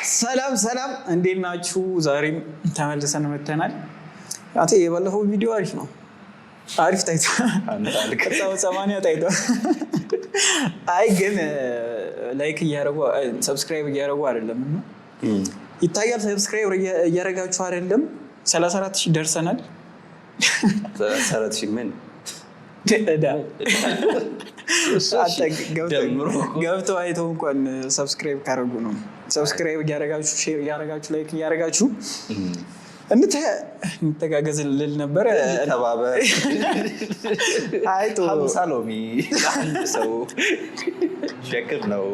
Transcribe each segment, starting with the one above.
ሰላም ሰላም፣ እንዴት ናችሁ? ዛሬም ተመልሰን መተናል። አንተ የባለፈው ቪዲዮ አሪፍ ነው፣ አሪፍ ታይቷል። 80 ታይቷል። አይ ግን like እያደረጉ subscribe እያደረጉ አይደለም እና ይታያል። Subscribe እያደረጋችሁ አይደለም። 34 ሺህ ደርሰናል። 34 ሺህ ምን? ገብተው አይተው እንኳን subscribe ካደረጉ ነው። Subscribe እያደረጋችሁ፣ share እያደረጋችሁ፣ like እያደረጋችሁ እንተጋገዝ ልል ነበረ። ተባበር። 50 ሎሚ አንድ ሰው ሸክም ነው።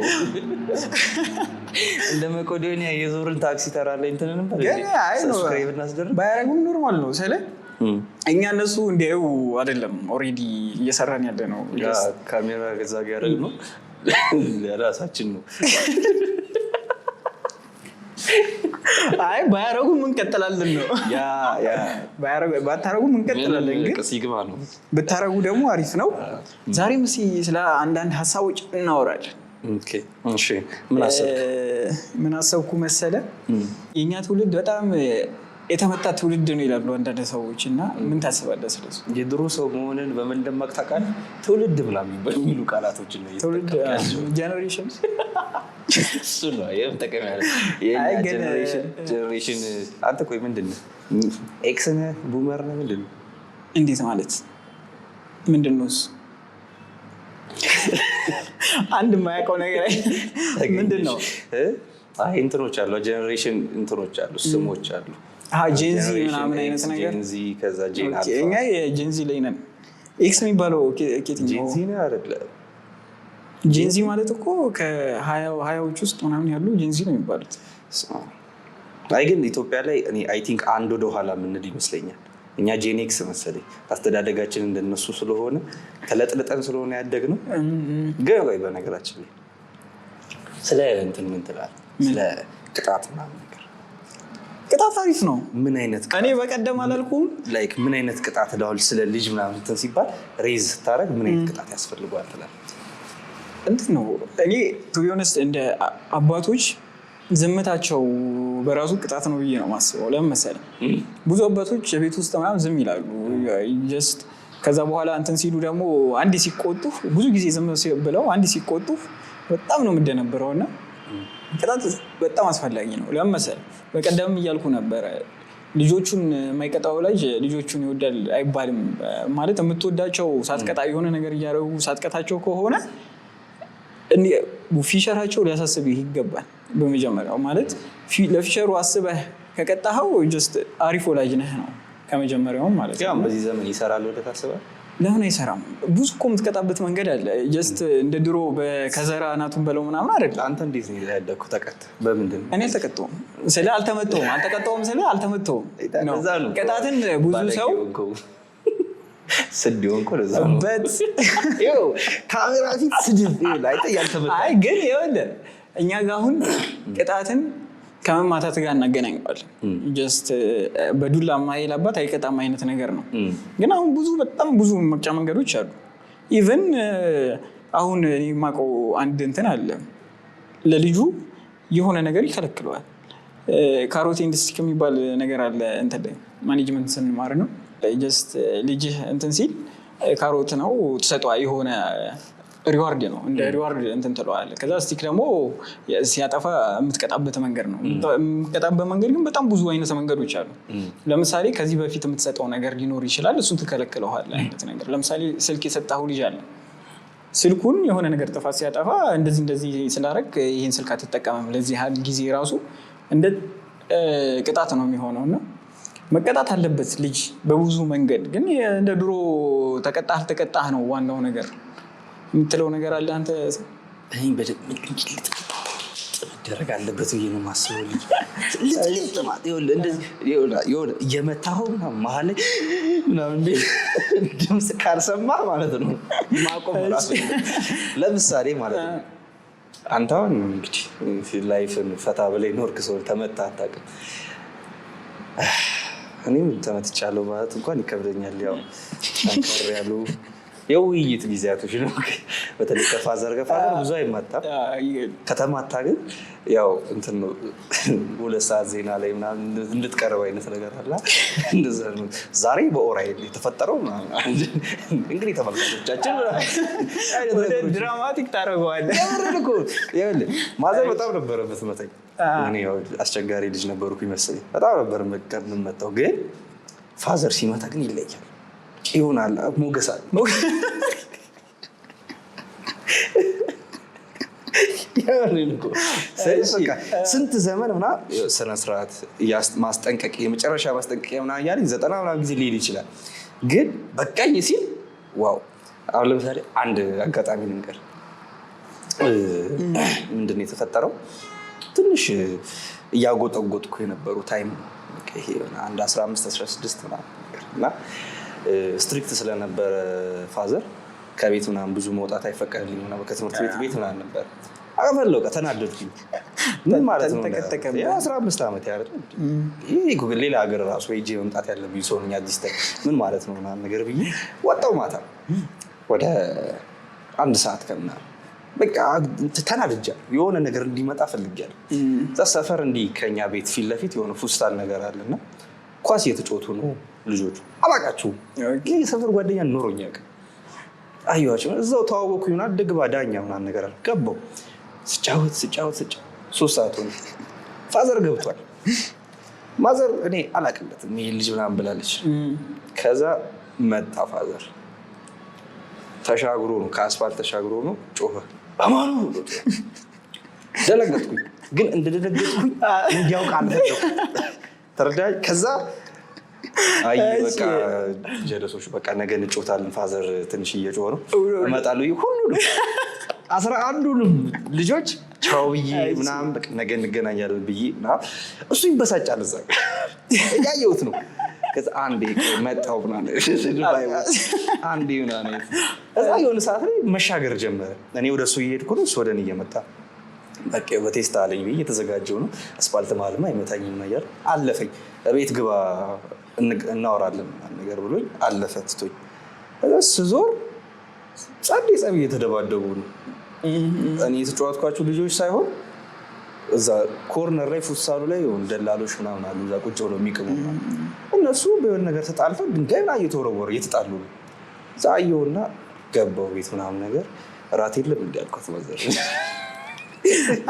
እንደ መቄዶንያ የዞርን ታክሲ ተራ ላይ እንትን ነበር። Subscribe እናስደርግ። ባያደረጉም normal ነው። ስለ እኛ እነሱ እንዲያዩ አይደለም already እየሰራን ያለ ነው። ካሜራ ገዛ ጋር ያደረግነው ለራሳችን ነው። አይ ባያረጉም እንቀጥላለን ነው። ባታረጉም እንቀጥላለን፣ ግን ሲግማ ነው። ብታረጉ ደግሞ አሪፍ ነው። ዛሬም እስኪ ስለ አንዳንድ ሀሳቦች እናወራለን። ምን አሰብኩ መሰለ፣ የእኛ ትውልድ በጣም የተመታ ትውልድ ነው ይላሉ አንዳንድ ሰዎች፣ እና ምን ታስባለህ ስለሱ? የድሮ ሰው መሆንን በምን እንደማቅ ታውቃለህ? ትውልድ ምናምን በሚሉ ቃላቶች ነው። ትውልድ generation። እሱ ነው ይህም ጠቀም ያለ የእኛ generation። አንተ ቆይ ምንድን ነህ? X ነህ? Boomer ነህ? ምንድን ነው? እንዴት ማለት ምንድን ነው እሱ? አንድ የማያውቀው ነገር ምንድን ነው? አይ እንትኖች አሉ፣ generation እንትኖች አሉ፣ ስሞች አሉ። Gen Z ምናምን አይነት ነገር። Gen Z፣ ከዛ Gen Alpha። እኛ የ Gen Z ላይ ነን። X የሚባለው ኬትኛው? Gen Z ነህ አይደለ? Gen Z ማለት እኮ ከ20ዎች ውስጥ ምናምን ያሉ Gen Z ነው የሚባሉት። አይ ግን ኢትዮጵያ ላይ እኔ I think አንድ ወደ ኋላ የምንል ይመስለኛል። እኛ Gen X መሰለኝ፣ አስተዳደጋችን እንደነሱ ስለሆነ፣ ተለጥልጠን ስለሆነ ያደግነው። ግን ወይ በነገራችን ላይ ስለ እንትን ምን ትላለህ? ስለ ቅጣት ምናምን ነገር። ቅጣት አሪፍ ነው። ምን አይነት እኔ በቀደም አላልኩም? Like ምን አይነት ቅጣት ዳውል ስለ ልጅ ምናምን እንትን ሲባል፣ raise ስታደርግ ምን አይነት ቅጣት ያስፈልገዋል ትላለህ? እንትን ነው፣ እኔ to be honest እንደ አባቶች ዝምታቸው በራሱ ቅጣት ነው ብዬ ነው የማስበው። ለምን መሰለህ? ብዙ አባቶች የቤት ውስጥ ምናምን ዝም ይላሉ። Just ከዛ በኋላ እንትን ሲሉ ደግሞ አንድ ሲቆጡ፣ ብዙ ጊዜ ዝም ብለው አንድ ሲቆጡ በጣም ነው የምደነበረው። እና ቅጣት በጣም አስፈላጊ ነው። ለምን መሰለህ? በቀደም እያልኩ ነበረ፣ ልጆቹን የማይቀጣው ወላጅ ልጆቹን ይወዳል አይባልም። ማለት የምትወዳቸው ሳትቀጣ፣ የሆነ ነገር እያደረጉ ሳትቀጣቸው ከሆነ future ኣቸው ሊያሳስብህ ይገባል። በመጀመሪያው ማለት ለ future ኡ አስበህ ከቀጣኸው just አሪፍ ወላጅ ነህ ነው ከመጀመሪያውም ማለት ነው። በዚህ ዘመን ይሰራል ወደ ታስባል? ለምን አይሰራም? ብዙ እኮ የምትቀጣበት መንገድ አለ። Just እንደ ድሮ በከዘራ አናቱን በለው ምናምን አይደለም። አንተ እንዴት ነው ያደግኩት? ተቀጥ በምንድን ነው? እኔ አልተቀጣሁም ስለ አልተመታሁም፣ አልተቀጣሁም ስለ አልተመታሁም ነው። ቅጣትን ብዙ ሰው ስድ የሆንከው ለዛ ነው። ካሜራ ፊት ስድብ ያልተመታ። አይ ግን ይኸውልህ፣ እኛ ጋር አሁን ቅጣትን ከመማታት ጋር እናገናኘዋለን። Just በዱላ ማይል አባት አይቀጣም አይነት ነገር ነው። ግን አሁን ብዙ፣ በጣም ብዙ መቅጫ መንገዶች አሉ። Even አሁን እኔ የማውቀው አንድ እንትን አለ፣ ለልጁ የሆነ ነገር ይከለክለዋል። Carrot and stick የሚባል ነገር አለ። እንትን ላይ management ስንማር ነው። Just ልጅህ እንትን ሲል ካሮት ነው ትሰጠዋለህ፣ የሆነ reward ነው፣ እንደ reward እንትን ትለዋለህ። ከዛ stick ደግሞ ሲያጠፋ የምትቀጣበት መንገድ ነው። የምትቀጣበት መንገድ ግን በጣም ብዙ አይነት መንገዶች አሉ። ለምሳሌ ከዚህ በፊት የምትሰጠው ነገር ሊኖር ይችላል። እሱን ትከለክለዋለህ አይነት ነገር። ለምሳሌ ስልክ የሰጠኸው ልጅ አለ። ስልኩን የሆነ ነገር ጥፋት ሲያጠፋ እንደዚህ እንደዚህ ስላደረግ ይህን ስልክ አትጠቀምም ለዚህ ያህል ጊዜ ራሱ እንደ ቅጣት ነው የሚሆነው። እና መቀጣት አለበት ልጅ በብዙ መንገድ። ግን እንደ ድሮ ተቀጣህ አልተቀጣህ ነው ዋናው ነገር የምትለው ነገር አለ አንተ? መደረግ አለበት ብዬ ነው የማስበው። ልጅ ልጥልጥ የሆነ እየመታኸው መሀል ላይ ምናምን ድምፅ ካልሰማህ ማለት ነው ማቆም ራሱ። ለምሳሌ ማለት ነው፣ አንተ አሁን እንግዲህ life ን ፈታ ብለህ ኖርክ ሰው፣ ተመታህ አታውቅም። እኔም ተመትቻለሁ ማለት እንኳን ይከብደኛል። ያው ጠንከር ያሉ የውይይት ጊዜያቶች ነው። በተለይ ከ father ከ father ብዙ አይማታም። ከተማታ ግን ያው እንትን ነው፣ 2 ሰዓት ዜና ላይ ምናምን እንድትቀርብ አይነት ነገር አለ። እንደዛ ነው። ዛሬ በኦራይል የተፈጠረው ምናምን እንግዲህ ተመልካቾቻችን ምናምን አይነት ወደ ነገሮች dramatic ታደርገዋለህ። የምሬን እኮ ይኸውልህ፣ mother በጣም ነበረ የምትመታኝ። እኔ ያው አስቸጋሪ ልጅ ነበርኩ ይመስለኝ። በጣም ነበር የምመታው። ግን father ሲመታ ግን ይለያል። ይሆናል ሞገስ አለ። የምሬን እኮ። ስለዚህ በቃ ስንት ዘመን ምናምን ስነ ስርዓት ማስጠንቀቂያ፣ የመጨረሻ ማስጠንቀቂያ ምናምን እያለኝ 90 ምናምን ጊዜ ሊሄድ ይችላል። ግን በቃኝ ሲል wow። አሁን ለምሳሌ አንድ አጋጣሚ ልንገር። ምንድን ነው የተፈጠረው? ትንሽ እያጎጠጎጥኩ የነበሩ time ነው። በቃ ይሄ የሆነ አንድ 15 16 ምናምን ነገር እና strict ስለነበረ father ከቤት ምናምን ብዙ መውጣት አይፈቀድልኝም ነበር። ከትምህርት ቤት ቤት ምናምን ነበር አቀፈለው። በቃ ተናደድኩኝ። ምን ማለት ነው? ተንተከተከብህ። የ15 ዓመት ያለ ይሄ እኮ ሌላ ሀገር ራሱ ሄጄ መምጣት ያለብኝ ሰው ነኝ። አዲስ time ምን ማለት ነው ምናምን ነገር ብዬ ወጣሁ። ማታ ወደ 1 ሰዓት ከምናምን በቃ ተናድጃለሁ። የሆነ ነገር እንዲመጣ ፈልጌያለሁ። እዛ ሰፈር እንዲህ ከኛ ቤት ፊት ለፊት የሆነ ፉስታል ነገር አለና ኳስ እየተጫወቱ ነው ልጆቹ። አላውቃቸውም። ይህ የሰፈር ጓደኛ ኖሮኝ አያውቅም። አየኋቸው፣ እዛው ተዋወኩኝ ምናምን፣ ደግባ ዳኛ ምናምን ነገር አለ። ገባሁ። ስጫወት ስጫወት ስጫወት 3 ሰዓት ሆነ። Father ገብቷል። Mother እኔ አላውቅለትም ይሄ ልጅ ምናምን ብላለች። ከዛ መጣ father፣ ተሻግሮ ነው፣ ከአስፋልት ተሻግሮ ነው፣ ጮኸ። አማኑ ብሎ ጮኸ። ደነገጥኩኝ። ግን እንደደነገጥኩኝ እንዲያውቅ አልፈለኩም። ተረዳኸኝ? ከዛ አይ በቃ ጀለሶች በቃ ነገ እንጮታለን፣ father ትንሽ እየጮኸ ነው፣ እመጣለሁ። ሁሉንም 11ዱንም ልጆች ቻው ብዬ ምናምን በቃ ነገ እንገናኛለን ብዬ ምናምን፣ እሱ ይበሳጫል፣ እዛ ጋር እያየሁት ነው። ከዛ አንዴ ቆይ መጣሁ ምናምን አንዴ ምናምን፣ እዛ የሆነ ሰዓት ላይ መሻገር ጀመረ። እኔ ወደ እሱ እየሄድኩ ነው፣ እሱ ወደ እኔ እየመጣ በቃ በቴስታ አለኝ ብዬ እየተዘጋጀው ነው። አስፋልት መሀልማ አይመታኝም ነገር አለፈኝ። ቤት ግባ እናወራለን ምናምን ነገር ብሎኝ አለፈ ትቶኝ። ከዛ ስዞር ጸዴ ጸብ እየተደባደቡ ነው። እኔ የተጫወትኳቸው ልጆች ሳይሆን እዛ corner ላይ ፉትሳሉ ላይ የሆኑ ደላሎች ምናምን አሉ፣ እዛ ቁጭ ብለው የሚቅሙ ምናምን። እነሱ በየሆነ ነገር ተጣልተው ድንጋይ ምናምን እየተወረወሩ እየተጣሉ ነው። እዛ አየሁና ገባሁ ቤት ምናምን ነገር፣ እራት የለም እንዲ አልኳት mother።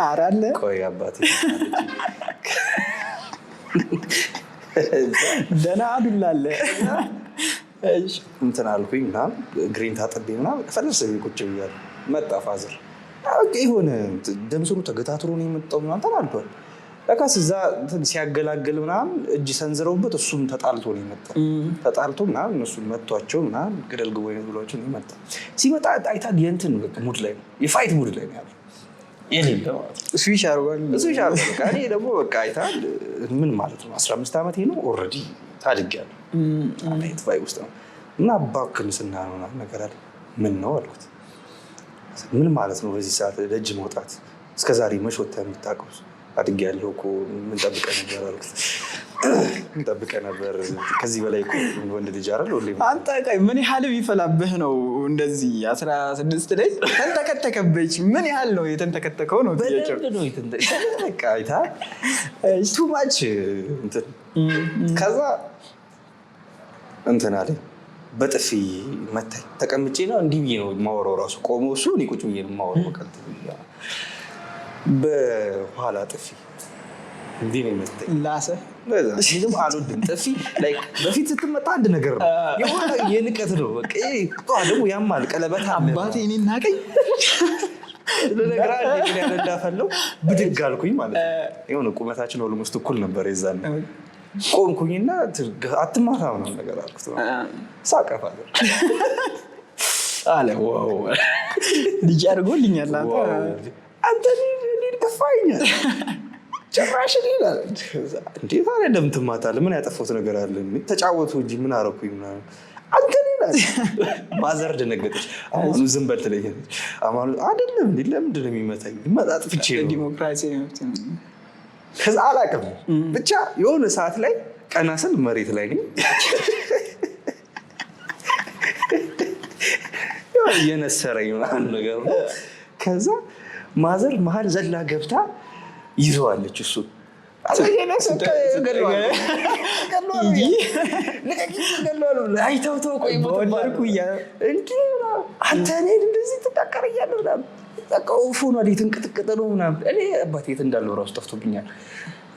ኧረ አለ። ቆይ አባቴ። ደህና ዱላ አለ። እሺ። እንትን አልኩኝ ምናምን፣ እግሬን ታጥቤ ምናምን ፈለስ ብዬ ቁጭ ብያለሁ። መጣ father፣ በቃ የሆነ ደም ስሩ ተገታትሮ ነው የመጣው ምናምን፣ ተናዷል። ለካስ እዛ እንትን ሲያገላግል ምናምን እጅ ሰንዝረውበት እሱም ተጣልቶ ነው የመጣው። ተጣልቶ ምናምን እነሱን መቷቸው ምናምን ገደል ግቡ አይነት ብሏቸው ነው የመጣው። ሲመጣ አይታል የእንትን በቃ mood ላይ ነው፣ የ fight mood ላይ ነው ያለው የሌለ ማለት ነው። ስዊች አድርጓል። እሱ ይሻላል። በቃ እኔ ደግሞ በቃ አይተሃል ምን ማለት ነው? 15 ዓመቴ ነው፣ already ታድጌያለሁ። አይነት vibe ውስጥ ነው እና እባክህን ስና ነው ምናምን ነገር አለ። ምን ነው አልኩት። ምን ማለት ነው በዚህ ሰዓት ደጅ መውጣት? እስከ ዛሬ መች ወጥተህ የምታውቀው? አድጌያለሁ እኮ፣ ምን ጠብቀህ ነበር አልኩት። ምን ጠብቀህ ነበር? ከዚህ በላይ እኮ ወንድ ልጅ አይደል ሁሌ አንተ ቆይ ምን ያህል ቢፈላብህ ነው እንደዚህ 16 ላይ ተንተከተከበች? ምን ያህል ነው የተንተከተከው ነው ጥያቄው። በደንብ ነው በቃ አይተሃል too much እንትን። ከዛ እንትን አለኝ፣ በጥፊ መታኝ። ተቀምጬ ነው እንዲህ ብዬ ነው የማወራው፣ ራሱ ቆሞ እሱ እኔ ቁጭ ብዬ ነው የማወራው። በቃ እንትን ብዬ በኋላ ጥፊ እንዲህ ነው የመታኝ። ላሰ። ለዛ እኔ ደግሞ አልወድም ጥፊ። Like በፊት ስትመጣ አንድ ነገር ነው፣ የሆነ የንቀት ነው። በቃ ይሄ ጧ ደግሞ ያማል፣ ቀለበት አለ። አባቴ እኔን ናቀኝ። ለነገር አንድ ምን ያህል እንዳፈለው ብድግ አልኩኝ ማለት ነው። የሆነ ቁመታችን almost እኩል ነበር የዛኔ። ቆምኩኝና አትማታ ምናምን ነገር አልኩት። ሳቀ father አለ wow ልጅ አድርጎልኛል አንተ። Wow፣ አንተ እኔን ከፋኛል ጭራሽ እኔን አለ። እንዴ ታዲያ ለምን ትማታለህ? ምን ያጠፋሁት ነገር አለ? ተጫወቱ እንጂ ምን አደረኩኝ ምናምን አንተ እኔን አለ። Mother ደነገጠች። አማኑ ዝም በል ትለኛለች። አማኑ አይደለም እንዴ ለምንድን ነው የሚመታኝ? መጣጥፍቼ ነው። ዲሞክራሲ መብት ነው። ከዛ አላውቅም ብቻ የሆነ ሰዓት ላይ ቀና ስል መሬት ላይ ነኝ። እየነሰረኝ ምናምን ነገር ነው። ከዛ mother መሀል ዘላ ገብታ ይዘዋለች እሱ አይተው ቆይ አንተ እኔን እንደዚህ ትዳቀረኛለህ ምናምን በቃ off ሆኗል፣ የተንቀጠቀጠ ነው ምናምን። እኔ አባቴ የት እንዳለው እራሱ ጠፍቶብኛል።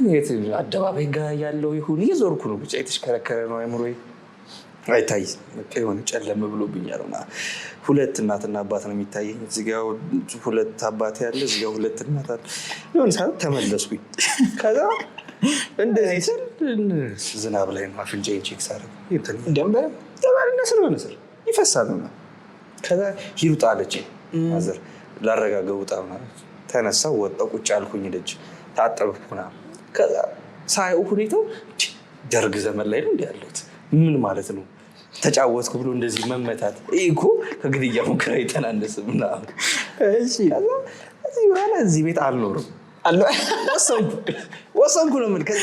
የት አደባባይ ጋር ያለው ይሁን እየዞርኩ ነው፣ ብቻ የተሽከረከረ ነው አእምሮዬ አይታይ በቃ የሆነ ጨለም ብሎብኛል። እና ሁለት እናትና አባት ነው የሚታየኝ። እዚህ ጋ ሁለት አባት ያለ፣ እዚህ ጋ ሁለት እናት አለ። የሆነ ሰዓት ተመለስኩኝ። ከዛ እንደዚህ ስል ዝናብ ላይ ነው አፍንጫዬን check ሳደርግ ደንበር ነስር በነስር ይፈሳል ነው። ከዛ ሂድ ውጣ አለችኝ mother። ላረጋገው ውጣ ምናምን ተነሳሁ፣ ወጣሁ፣ ቁጭ አልኩኝ ደጅ ታጠብኩ ምናምን። ከዛ ሳየው ሁኔታው ደርግ ዘመን ላይ ነው እንዲ ያለሁት ምን ማለት ነው? ተጫወትኩ ብሎ እንደዚህ መመታት ይህ እኮ ከግድያ ሙከራ የተናነሰ ምናምን። ከዛ እዚህ በኋላ እዚህ ቤት አልኖርም ወሰንኩ ነው የምልህ።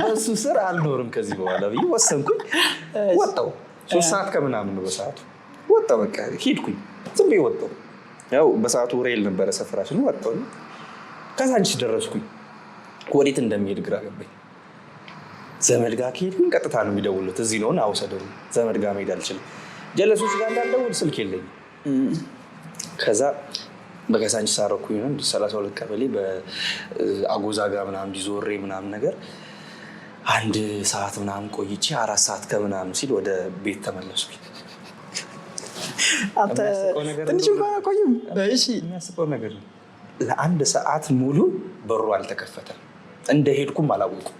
በእሱ ስር አልኖርም ከዚህ በኋላ ብዬ ወሰንኩኝ። ወጣሁ። 3 ሰዓት ከምናምን ነው በሰዓቱ ወጣሁ። በቃ ሄድኩኝ፣ ዝም ብዬ ወጣሁ። ያው በሰዓቱ ሬል ነበረ ሰፈራችን። ወጣሁ። ካዛንቺስ ደረስኩኝ። ወዴት እንደሚሄድ ግራ ገባኝ። ዘመድ ጋር ከሄድኩኝ ቀጥታ ነው የሚደውሉት። እዚህ ነው አውሰደው። ዘመድ ጋር መሄድ አልችልም። ጀለሶች ጋር እንዳልደውል ስልክ የለኝም። ከዛ በካዛንቺስ አደረኩኝ ነው 32 ቀበሌ በአጎዛ ጋር ምናምን እንዲዞሬ ምናምን ነገር 1 ሰዓት ምናምን ቆይቼ 4 ሰዓት ከምናምን ሲል ወደ ቤት ተመለስኩኝ። ትንሽ እንኳን አቆይም። የሚያስቀው ነገር ነው። ለአንድ ሰዓት ሙሉ በሩ አልተከፈተም። እንደሄድኩም አላወቁም።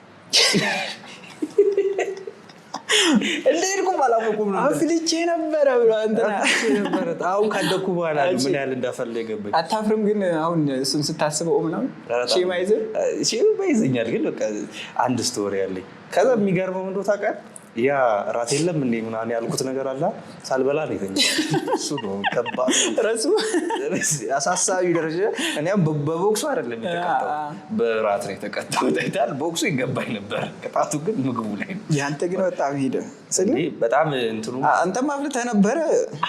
እንደሄድኩም አላወቁም ነው። አፍልቼ ነበረ ብሎ ነበረ። አሁን ካደኩ በኋላ ምን ያህል እንዳፈላ የገባኝ። አታፍርም ግን አሁን እሱን ስታስበው ምናምን shame አይዝም? shame ይዘኛል። ግን በቃ አንድ story አለኝ። ከዛ የሚገርመው ምንድን ነው ታውቃለህ? ያ ራት የለም እንዴ ምናምን ያልኩት ነገር አለ ሳልበላ ነው የተኛሁት። እሱ ነው ከባድ ረሱ አሳሳቢ ደረጃ። እኔም በቦክሱ አይደለም የተቀጣው በራት ነው የተቀጣው። ቦክሱ ይገባኝ ነበር፣ ቅጣቱ ግን ምግቡ ላይ ነው። ያንተ ግን በጣም ሄደ። በጣም እንትኑ አንተም አፍልተህ ነበረ።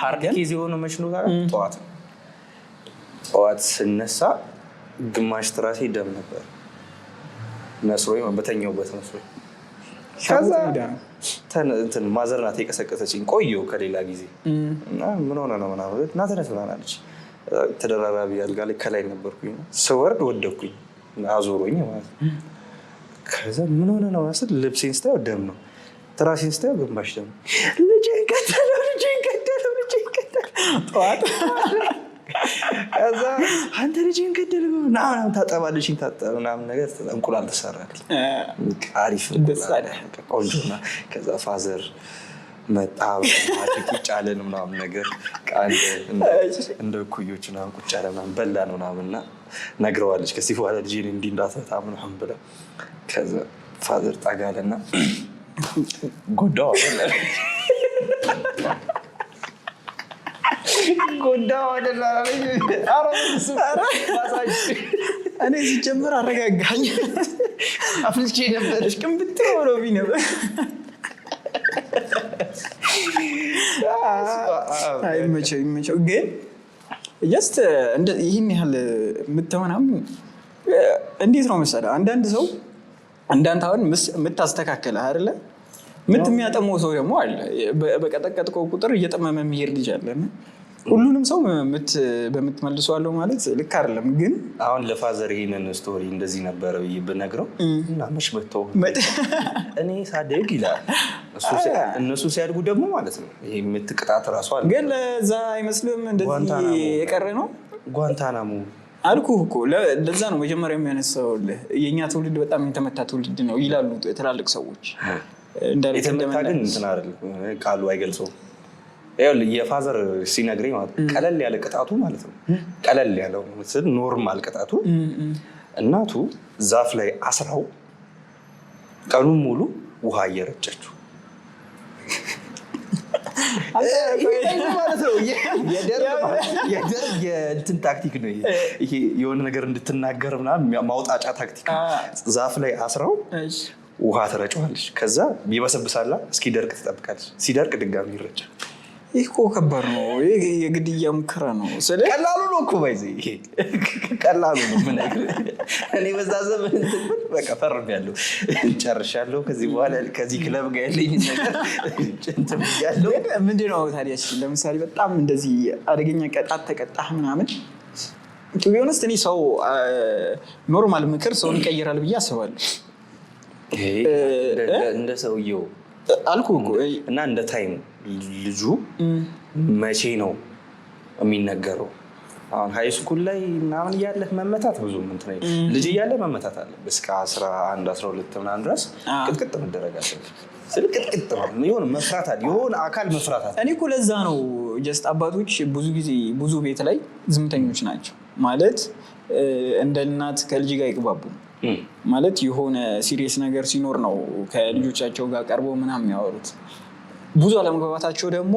hard case የሆነ መች ነው ጠዋት ጠዋት ስነሳ ግማሽ ትራሴ ደም ነበር መስሎኝ፣ በተኛሁበት መስሎኝ። ከዛ mother ናት የቀሰቀሰችኝ። ቆየሁ ከሌላ ጊዜ እና ምን ሆነ ነው ምናምን እና ተነስ ምናምን አለች። ተደራራቢ አልጋ ላይ ከላይ ነበርኩኝ። ስወርድ ወደኩኝ፣ አዞሮኝ ማለት ነው። ከዛ ምን ሆነ ነው ስል ልብሴን ስታየው ደም ነው፣ ትራሴን ስታየው ግማሽ ደም ነው። ልጄን ገደለው፣ ልጄን ገደለው፣ ልጄን ገደለው። ጠዋት ከዛ አንተ ልጄን ገደለው ምናምን ታጠባለችኝ፣ ታጠብ ምናምን ነገር እንቁላል ተሰራልኝ። አሪፍ ቆንጆ። ከዛ father መጣ፣ ቁጭ አለን ምናምን ነገር እንደ እኩዮች ምናምን ቁጭ አለን ምናምን በላን ምናምን እና ነግረዋለች ከዚህ በኋላ ልጄን እንዲህ እንዳትመታ ምናምን ብላ። ከዛ father ጠጋ አለና ጎዳው አይደል ጎዳው አይደል እኔ ሲጀምር አረጋጋኝ አፍልቼ ነበር። እሽቅንብጥ ብሎብኝ ነበር። ይመቸው ይመቸው። ግን just ይህን ያህል የምትሆናም እንዴት ነው መሰለህ፣ አንዳንድ ሰው እንዳንተ አሁን የምታስተካከልህ አይደለ ምት የሚያጠመው ሰው ደግሞ አለ። በቀጠቀጥከው ቁጥር እየጠመመ የሚሄድ ልጅ አለ። ሁሉንም ሰው በምት መልሰዋለሁ ማለት ልክ አይደለም። ግን አሁን ለ father ይሄንን story እንደዚህ ነበረ ብዬ ብነግረው እና መች መተው እኔ ሳደግ ይላል። እነሱ ሲያድጉ ደግሞ ማለት ነው ይሄ የምትቅጣት እራሱ አለ። ግን ለዛ አይመስልም እንደዚህ የቀረ ነው ጓንታናሞ አልኩህ እኮ ለዛ ነው መጀመሪያ የሚያነሳውልህ የእኛ ትውልድ በጣም የተመታ ትውልድ ነው ይላሉ ትላልቅ ሰዎች። የተመታ ግን እንትን አይደለም ቃሉ አይገልጸውም። የ father ሲነግረኝ ማለት ቀለል ያለ ቅጣቱ ማለት ነው። ቀለል ያለው normal ቅጣቱ እናቱ ዛፍ ላይ አስራው ቀኑን ሙሉ ውሃ እየረጨችው ማለት ነው። የደርግ የእንትን ታክቲክ ነው ይሄ፣ የሆነ ነገር እንድትናገር ምናምን ማውጣጫ ታክቲክ ነው። ዛፍ ላይ አስራው ውሃ ትረጨዋለች። ከዛ ይበሰብሳላ፣ እስኪደርቅ ትጠብቃለች። ሲደርቅ ድጋሚ ይረጫል። ይህ እኮ ከባድ ነው። ይህ የግድያ ሙከራ ነው ስለ ቀላሉ ነው እኮ by the way፣ ቀላሉ ነው የምነግርህ። እኔ በዛ ዘመን እንትን ብል በቃ ፈርሜያለሁ፣ ጨርሻለሁ። ከዚህ በኋላ ከዚህ ክለብ ጋር ያለኝ ነገር እንትን ብያለሁ። ግን ምንድን ነው ታዲያ? እሺ፣ ለምሳሌ በጣም እንደዚህ አደገኛ ቅጣት ተቀጣህ ምናምን፣ to be honest እኔ ሰው normal ምክር ሰውን ይቀይራል ብዬ አስባለሁ። ይሄ እንደ ሰውየው አልኩህ እኮ። እና እንደ time ልጁ መቼ ነው የሚነገረው? አሁን high school ላይ ምናምን እያለህ መመታት ብዙ እንትን አይልም። ልጅ እያለህ መመታት አለ፣ እስከ 11 12 ምናምን ድረስ ቅጥቅጥ መደረግ አለብህ። ስል ቅጥቅጥ ነው፣ የሆነ መፍራት አለ፣ የሆነ አካል መፍራት አለ። እኔ እኮ ለዛ ነው just አባቶች ብዙ ጊዜ ብዙ ቤት ላይ ዝምተኞች ናቸው። ማለት እንደ እናት ከልጅ ጋር አይግባቡም። ማለት የሆነ serious ነገር ሲኖር ነው ከልጆቻቸው ጋር ቀርበው ምናምን የሚያወሩት። ብዙ አለመግባባታቸው ደግሞ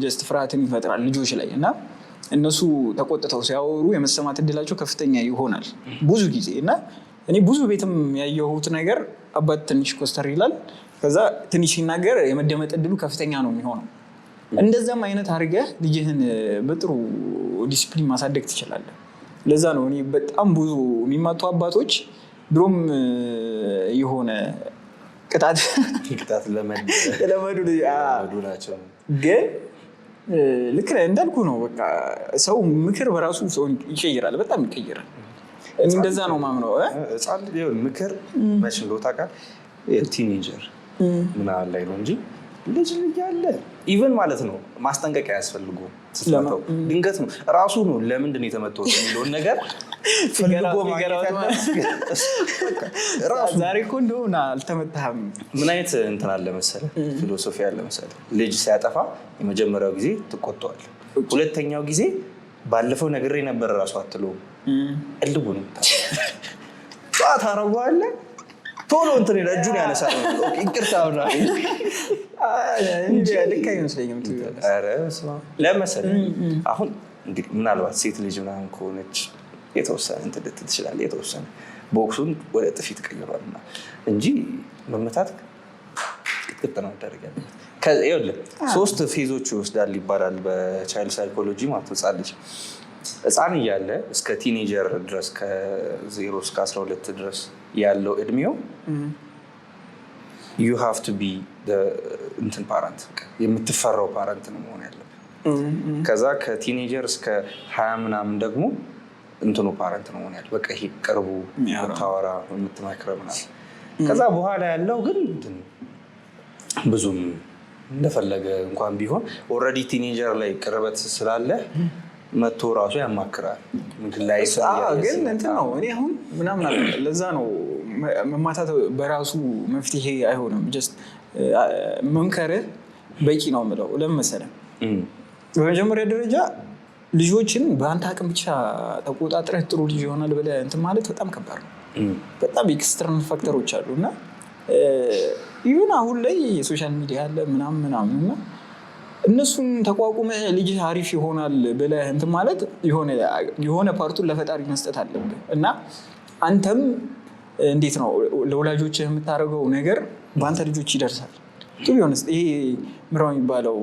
just ፍርሃትን ይፈጥራል ልጆች ላይ፣ እና እነሱ ተቆጥተው ሲያወሩ የመሰማት እድላቸው ከፍተኛ ይሆናል ብዙ ጊዜ። እና እኔ ብዙ ቤትም ያየሁት ነገር አባት ትንሽ ኮስተር ይላል። ከዛ ትንሽ ሲናገር የመደመጥ እድሉ ከፍተኛ ነው የሚሆነው። እንደዛም አይነት አድርገህ ልጅህን በጥሩ ዲሲፕሊን ማሳደግ ትችላለህ። ለዛ ነው እኔ በጣም ብዙ የሚማቱ አባቶች ድሮም የሆነ ቅጣት ቅጣት የለመዱ የለመዱ ናቸው። ግን ልክ እንዳልኩ ነው። በቃ ሰው ምክር በራሱ ሰውን ይቀይራል፣ በጣም ይቀይራል። እኔ እንደዛ ነው ማምነው እ? ህፃን ልጅ ይኸውልህ፣ ምክር መች እንደው ታውቃለህ፣ teenager ምናምን ላይ ነው እንጂ ልጅ እያለ even ማለት ነው ማስጠንቀቂያ አያስፈልገውም። ስትመታው ድንገት ነው፣ ራሱ ነው ለምንድን ነው የተመታሁት የሚለውን ነገር ፈልጎ ማግኘት ያለበት በቃ ራሱ። ዛሬ እኮ እንደሆነ አልተመታህም። ምን አይነት እንትን አለ መሰለህ፣ philosophy አለ መሰለህ፣ ልጅ ሲያጠፋ የመጀመሪያው ጊዜ ትቆጠዋለህ። ሁለተኛው ጊዜ ባለፈው ነግሬ ነበር እራሱ አትለውም። እልቡ ነው ጠዋት አረገዋለህ፣ ቶሎ እንትን ይላል፣ እጁን ያነሳል። Okay፣ ይቅርታ ምናምን። ልክ አይመስለኝም። ኧረ በስመ አብ። ለምን መሰለህ፣ አሁን እንግዲህ ምናልባት ሴት ልጅ ምናምን ከሆነች የተወሰነ እንትን ልትል ትችላለህ። የተወሰነ ቦክሱን ወደ ጥፊ ትቀይሯል እና እንጂ መመታት ቅጥቅጥ ነው መደረግ ያለበት። ይኸውልህ፣ ሶስት phase ኦች ይወስዳል ይባላል በ child psychology ማለት ነው። ህፃን ልጅ ህፃን እያለ እስከ teenager ድረስ፣ ከ0 እስከ 12 ድረስ ያለው እድሜው you have to be እንትን parent፣ የምትፈራው parent ነው መሆን ያለብህ። ከዛ ከ teenager እስከ 20 ምናምን ደግሞ እንትኑ parent ነው መሆን ያለብህ። በቃ ይሄ ቅርቡ የምታወራ፣ የምትመክረው ምናምን። ከዛ በኋላ ያለው ግን እንትን ብዙም እንደፈለገ እንኳን ቢሆን already teenager ላይ ቅርበት ስላለ መጥቶ ራሱ ያማክራል። ላይ ግን እንትን ነው፣ እኔ አሁን ምናምን አለ፣ ለዛ ነው መማታት በራሱ መፍትሄ አይሆንም። Just መምከርህ በቂ ነው የምለው። ለምን መሰለህ? በመጀመሪያ ደረጃ ልጆችን በአንተ አቅም ብቻ ተቆጣጥረህ ጥሩ ልጅ ይሆናል ብለህ እንትን ማለት በጣም ከባድ ነው። በጣም external factor ኦች አሉ፣ እና even አሁን ላይ የ social media አለ ምናምን ምናምን፣ እና እነሱን ተቋቁመህ ልጅህ አሪፍ ይሆናል ብለህ እንትን ማለት የሆነ part ኡን ለፈጣሪ መስጠት አለብህ። እና አንተም እንዴት ነው ለወላጆችህ የምታደርገው ነገር በአንተ ልጆች ይደርሳል። To be honest ይሄ ምራው የሚባለው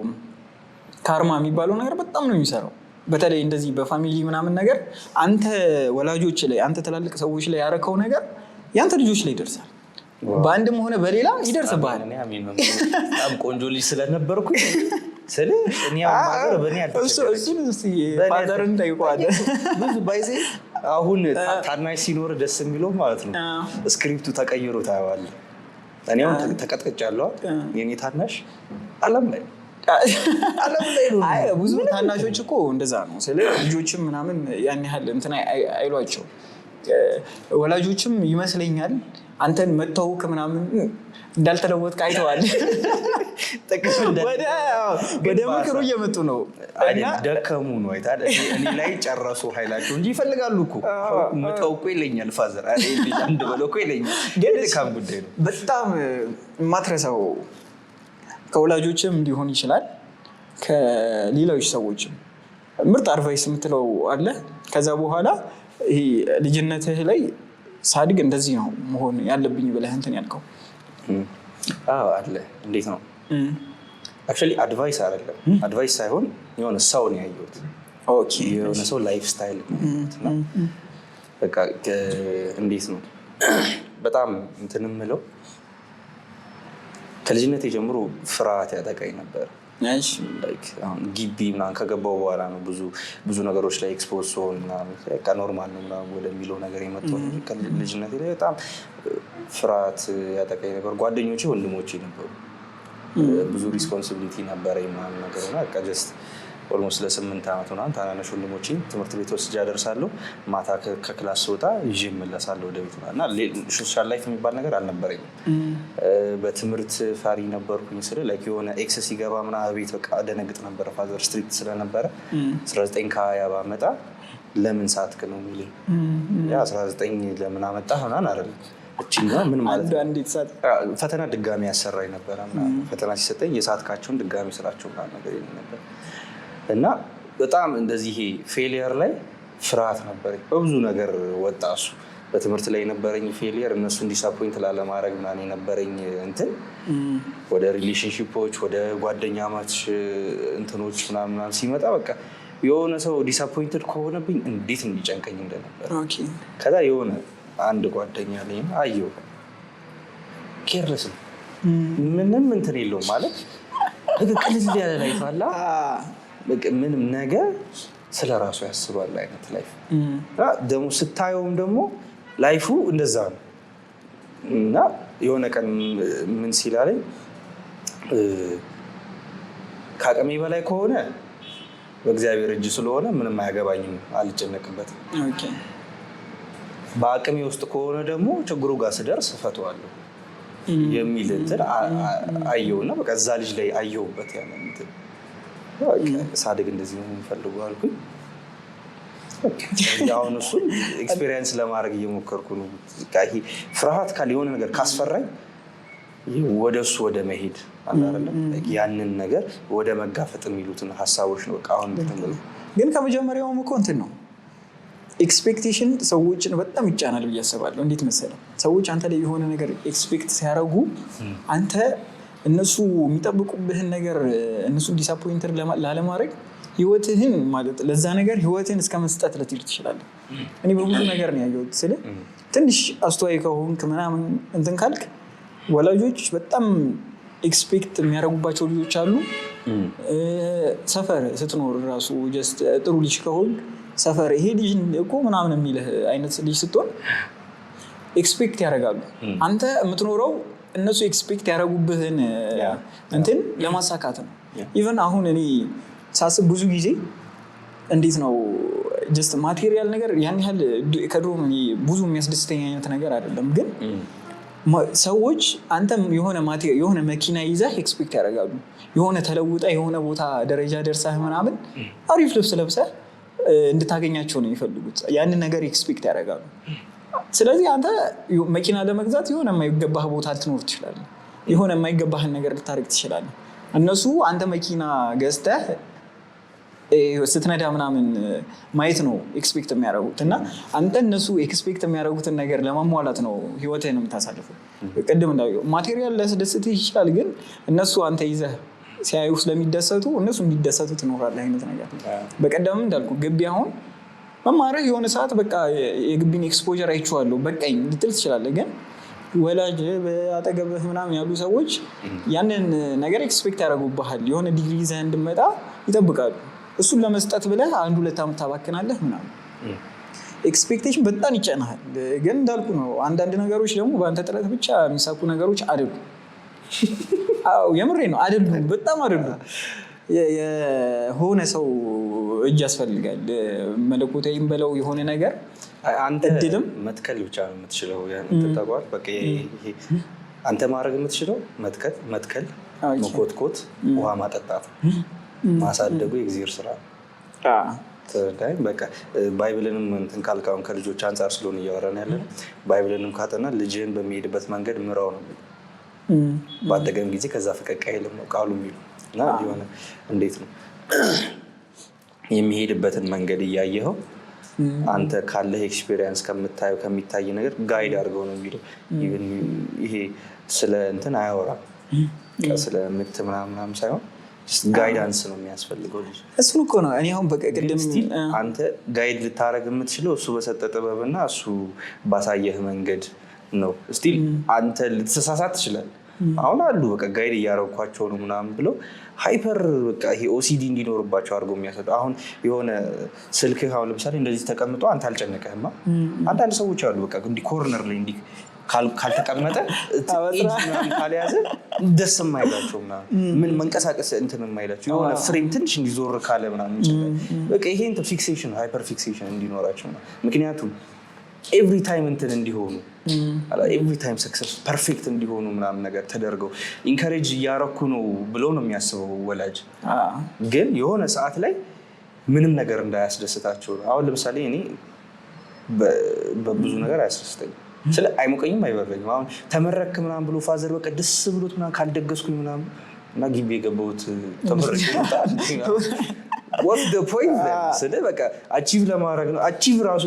karma የሚባለው ነገር በጣም ነው የሚሰራው። በተለይ እንደዚህ በ family ምናምን ነገር አንተ ወላጆች ላይ፣ አንተ ትላልቅ ሰዎች ላይ ያረከው ነገር የአንተ ልጆች ላይ ይደርሳል። በአንድም ሆነ በሌላ ይደርስብሃል። እኔ አሜን ነው የምለው። በጣም ቆንጆ ልጅ ስለነበርኩ ስለ እኔ አሁን mother በእኔ አልተቸገረችም። እሱን እስኪ በእኔ father ን ጠይቀዋለህ። ብዙ by the way አሁን ታናሽ ሲኖር ደስ የሚለው ማለት ነው script ኡ ተቀይሮ ታየዋለህ። እኔ አሁን ተቀጥቅጫለሁ። የኔ ታናሽ ዓለም ላይ ዓለም ላይ ነው። አይ፣ ብዙ ታናሾች እኮ እንደዛ ነው። ስለ ልጆችም ምናምን ያን ያህል እንትን አይሏቸው። ወላጆችም ይመስለኛል አንተን መተውክ ምናምን እንዳልተለወጥክ አይተዋል። ጥቅም ወደ ምክሩ እየመጡ ነው። እና ደከሙ ነው አይተሃል። እኔ ላይ ጨረሱ ኃይላቸው እንጂ ይፈልጋሉ እኮ፣ ምተው እኮ ይለኛል father፣ ኧረ ይሄ ልጅ አንድ በለው እኮ ይለኛል። ግን ድካም ጉዳይ ነው። በጣም የማትረሳው ከወላጆችም ሊሆን ይችላል፣ ከሌሎች ሰዎችም ምርጥ advice የምትለው አለ? ከዛ በኋላ ይሄ ልጅነትህ ላይ ሳድግ እንደዚህ ነው መሆን ያለብኝ ብለህ እንትን ያልከው? አዎ አለ። እንዴት ነው? Actually advice አይደለም፣ advice ሳይሆን የሆነ ሰው ነው ያየሁት። የሆነ ሰው lifestyle ነው ያየሁት። እና በቃ እንዴት ነው፣ በጣም እንትን የምለው ከልጅነቴ ጀምሮ ፍርሃት ያጠቃኝ ነበር። Like አሁን ግቢ ምናምን ከገባው በኋላ ነው ብዙ ብዙ ነገሮች ላይ expose ስሆን ምናምን በቃ normal ነው ምናምን ወደሚለው ነገር የመጣሁት እንጂ ከልጅነቴ ላይ በጣም ፍርሃት ያጠቃኝ ነበር። ጓደኞቼ ወንድሞቼ ነበሩ። ብዙ responsibility ነበረኝ ምናምን ነገር እና በቃ just almost ለ8 ዓመት ምናምን ታናናሽ ወንድሞቼን ትምህርት ቤት ወስጄ አደርሳለሁ። ማታ ከ class ስወጣ ይዤ እመለሳለሁ ወደ ቤት ምናምን እና social life የሚባል ነገር አልነበረኝም። በትምህርት ፈሪ ነበርኩኝ። ስለ like የሆነ X ሲገባ ምናምን ቤት በቃ ደነግጥ ነበረ። Father strict ስለነበረ 19 ከ20 ባመጣ ለምን ሳትክ ነው የሚለኝ። ያ 19 ለምን አመጣህ ምናምን አይደለም። እችኛ ምን ማለት አንዱ ነው? አንዲት ሰዓት ፈተና ድጋሚ ያሰራኝ ነበረ ምናምን። ፈተና ሲሰጠኝ የሳትካቸውን ድጋሚ ስራቸው ምናምን ነገር ይለኝ ነበር። እና በጣም እንደዚህ ይሄ failure ላይ ፍርሃት ነበረኝ። በብዙ ነገር ወጣ እሱ። በትምህርት ላይ የነበረኝ failure፣ እነሱን disappoint ላለማድረግ ምናምን የነበረኝ እንትን ወደ relationship ኦች፣ ወደ ጓደኛማች እንትኖች ምናምን ምናምን ሲመጣ በቃ የሆነ ሰው disappointed ከሆነብኝ እንዴት እንዲጨንቀኝ እንደነበር። ከዛ የሆነ አንድ ጓደኛ ላይ አየሁ፣ careless ነው፣ ምንም እንትን የለውም፣ ማለት በቃ ቅልል ያለ life አለ። በቃ ምንም ነገር ስለ ራሱ ያስባል አይነት life እና ደግሞ ስታየውም ደግሞ life ኡ እንደዛ ነው። እና የሆነ ቀን ምን ሲላለኝ፣ ከአቅሜ በላይ ከሆነ በእግዚአብሔር እጅ ስለሆነ ምንም አያገባኝም፣ አልጨነቅበትም። በአቅሜ ውስጥ ከሆነ ደግሞ ችግሩ ጋር ስደርስ እፈተዋለሁ የሚል እንትን አየሁና በቃ እዛ ልጅ ላይ አየሁበት ያንን እንትን። በቃ ሳድግ እንደዚህ ነው የምፈልገው አልኩኝ። በቃ አሁን እሱን experience ለማድረግ እየሞከርኩ ነው። በቃ ይሄ ፍርሃት ካለ፣ የሆነ ነገር ካስፈራኝ ወደ እሱ ወደ መሄድ አለ አይደለም፣ ያንን ነገር ወደ መጋፈጥ የሚሉትን ሀሳቦች ነው በቃ አሁን እንትን የምለው። ግን ከመጀመሪያውም እኮ እንትን ነው፣ expectation ሰዎችን በጣም ይጫናል ብዬ አስባለሁ። እንዴት መሰለህ፣ ሰዎች አንተ ላይ የሆነ ነገር expect ሲያደርጉ አንተ እነሱ የሚጠብቁብህን ነገር እነሱን disappointed ላለማድረግ ህይወትህን፣ ማለት ለዛ ነገር ህይወትህን እስከ መስጠት ልትሄድ ትችላለህ። እኔ በብዙ ነገር ነው ያየሁት። ስለ ትንሽ አስተዋይ ከሆንክ ምናምን እንትን ካልክ ወላጆች በጣም expect የሚያደርጉባቸው ልጆች አሉ። ሰፈር ስትኖር ራሱ just ጥሩ ልጅ ከሆንክ ሰፈር ይሄ ልጅ እኮ ምናምን የሚልህ አይነት ልጅ ስትሆን expect ያደርጋሉ። አንተ የምትኖረው እነሱ expect ያደረጉብህን እንትን ለማሳካት ነው። Even አሁን እኔ ሳስብ ብዙ ጊዜ እንዴት ነው፣ just material ነገር ያን ያህል ከድሮ እኔ ብዙ የሚያስደስተኝ አይነት ነገር አይደለም። ግን ሰዎች አንተም የሆነ መኪና ይዘህ expect ያደርጋሉ። የሆነ ተለውጠህ የሆነ ቦታ ደረጃ ደርሰህ ምናምን አሪፍ ልብስ ለብሰህ እንድታገኛቸው ነው የሚፈልጉት። ያንን ነገር expect ያደርጋሉ። ስለዚህ አንተ መኪና ለመግዛት የሆነ የማይገባህ ቦታ ልትኖር ትችላለህ። የሆነ የማይገባህን ነገር ልታደርግ ትችላለህ። እነሱ አንተ መኪና ገዝተህ ስትነዳ ምናምን ማየት ነው expect የሚያደርጉት እና አንተ እነሱ expect የሚያደርጉትን ነገር ለማሟላት ነው ህይወትህን የምታሳልፈው። ቅድም እንዳልከው material ሊያስደስትህ ይችላል፣ ግን እነሱ አንተ ይዘህ ሲያዩ ስለሚደሰቱ እነሱ እንዲደሰቱ ትኖራለህ አይነት ነገር። በቀደምም እንዳልኩ ግቢ አሁን መማርህ የሆነ ሰዓት በቃ የግቢን exposure አይቼዋለሁ በቃኝ ልትል ትችላለህ። ግን ወላጅ በአጠገብህ ምናምን ያሉ ሰዎች ያንን ነገር expect ያደርጉብሃል። የሆነ ዲግሪ ይዘህ እንድመጣ ይጠብቃሉ። እሱን ለመስጠት ብለህ አንድ ሁለት ዓመት ታባክናለህ ምናምን። Expectation በጣም ይጨናሃል። ግን እንዳልኩ ነው፣ አንዳንድ ነገሮች ደግሞ በአንተ ጥረት ብቻ የሚሳኩ ነገሮች አይደሉም። አዎ የምሬ ነው፣ አይደሉም፣ በጣም አይደሉም። የሆነ ሰው እጅ ያስፈልጋል። መለኮታዊም በለው የሆነ ነገር። አንተ እድልም መትከል ብቻ ነው የምትችለው። ያን እንትን ታውቀዋለህ። በቃ ይሄ አንተ ማድረግ የምትችለው መትከል መትከል፣ መኮትኮት፣ ውሃ ማጠጣት፣ ማሳደጉ የእግዚአብሔር ስራ ነው። ተረዳኸኝ? በቃ Bible ንም እንትን ካልክ፣ አሁን ከልጆች አንጻር ስለሆነ እያወራን ያለ ነው። Bible ንም ካጠና ልጅህን በሚሄድበት መንገድ ምራው ነው የሚለው። ባደገም ጊዜ ከዛ ፈቀቅ አይልም ነው ቃሉ የሚሉ። እና የሆነ እንዴት ነው፣ የሚሄድበትን መንገድ እያየኸው አንተ ካለህ experience ከምታየው ከሚታይ ነገር guide አድርገው ነው የሚለው። Even ይሄ ስለ እንትን አያወራም። በቃ ስለ ምት ምናምን ምናምን ሳይሆን Guidance ነው የሚያስፈልገው ልጅ። እሱን እኮ ነው እኔ አሁን በቃ ግን ቅድም still አንተ guide ልታደረግ የምትችለው እሱ በሰጠ ጥበብና እሱ ባሳየህ መንገድ ነው። Still አንተ ልትሳሳት ትችላለህ። አሁን አሉ በቃ guide እያረኳቸው ነው ምናምን ብለው hyper በቃ ይሄ OCD እንዲኖርባቸው አድርገው የሚያሰጡ። አሁን የሆነ ስልክህ አሁን ለምሳሌ እንደዚህ ተቀምጦ አንተ አልጨነቀህማ። አንዳንድ ሰዎች አሉ በቃ እንዲህ corner ላይ እንዲህ ካልተቀመጠ፣ edge ምናምን ካልያዘ ደስ የማይላቸው ምናምን፣ ምን መንቀሳቀስ እንትን የማይላቸው፣ የሆነ frame ትንሽ እንዲዞር ካለ ምናምን ይችላል። በቃ ይሄ እንትን fixation፣ hyper fixation እንዲኖራቸው ነው። ምክንያቱም every time እንትን እንዲሆኑ፣ every time success perfect እንዲሆኑ ምናምን ነገር ተደርገው encourage እያረኩ ነው ብሎ ነው የሚያስበው ወላጅ። ግን የሆነ ሰዓት ላይ ምንም ነገር እንዳያስደስታቸው ነው። አሁን ለምሳሌ እኔ በብዙ ነገር አያስደስተኝም። ስለ አይሞቀኝም አይበረኝም። አሁን ተመረክ ምናምን ብሎ father በቃ ደስ ብሎት ምናምን ካልደገስኩኝ ምናምን እና ግቢ የገባሁት ተመረክ፣ what's the point? ስለ በቃ achieve ለማድረግ ነው። Achieve ራሱ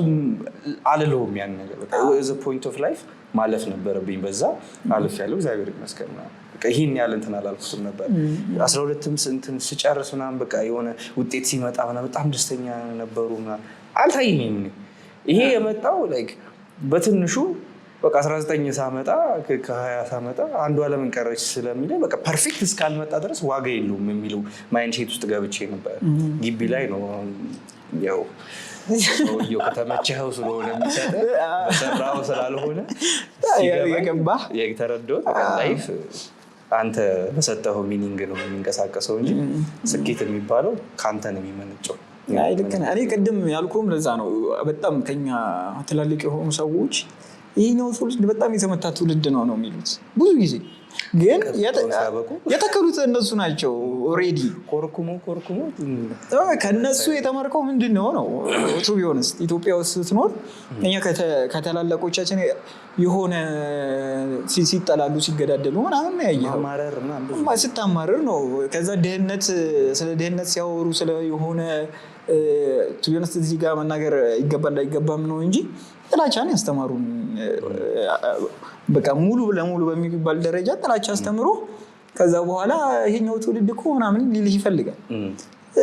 አልለውም ያን ነገር። በቃ the point of life ማለፍ ነበረብኝ። በዛ አልፍ ያለው እግዚአብሔር ይመስገን ምናምን። በቃ ይሄን ያህል እንትን አላልኩትም ነበር። 12ም እንትን ስጨርስ ምናምን በቃ የሆነ ውጤት ሲመጣ ምናምን በጣም ደስተኛ ነበሩ ምናምን። አልታየኝም እኔ። ይሄ የመጣው like በትንሹ በቃ 19 ሳመጣ፣ ከ20 ሳመጣ አንዷ ለምን ቀረች ስለሚለኝ በቃ perfect እስካልመጣ ድረስ ዋጋ የለውም የሚለው mindset ውስጥ ገብቼ ነበር። ግቢ ላይ ነው ያው ሰውየው ከተመቸኸው ስለሆነ የሚሰጥህ፣ በሰራኸው ስላልሆነ ሲገባኝ የገባህ የተረዳሁት በቃ life አንተ በሰጠኸው meaning ነው የሚንቀሳቀሰው እንጂ ስኬት የሚባለው ከአንተ ነው የሚመነጨው። አይ ልክ ነህ። እኔ ቅድም ያልኩም ለዛ ነው። በጣም ከኛ ትላልቅ የሆኑ ሰዎች ይህኛው ትውልድ በጣም የተመታ ትውልድ ነው ነው የሚሉት ብዙ ጊዜ። ግን ሲያበቁ የተከሉት እነሱ ናቸው already። ኮርኩሞ ኮርኩሞ። ከነሱ የተማርከው ምንድን ነው ነው? To be honest ኢትዮጵያ ውስጥ ስትኖር እኛ ከታላላቆቻችን የሆነ ሲጠላሉ ሲገዳደሉ ምናምን ነው ያየኸው። ማማረር ምናምን ብዙ። ስታማርር ነው። ከዛ ድህነት፣ ስለ ድህነት ሲያወሩ ስለ የሆነ to be honest እዚህ ጋር መናገር ይገባል አይገባም ነው እንጂ ጥላቻን ያስተማሩን፣ በቃ ሙሉ ለሙሉ በሚባል ደረጃ ጥላቻ አስተምሮ ከዛ በኋላ ይሄኛው ትውልድ እኮ ምናምን ሊልህ ይፈልጋል።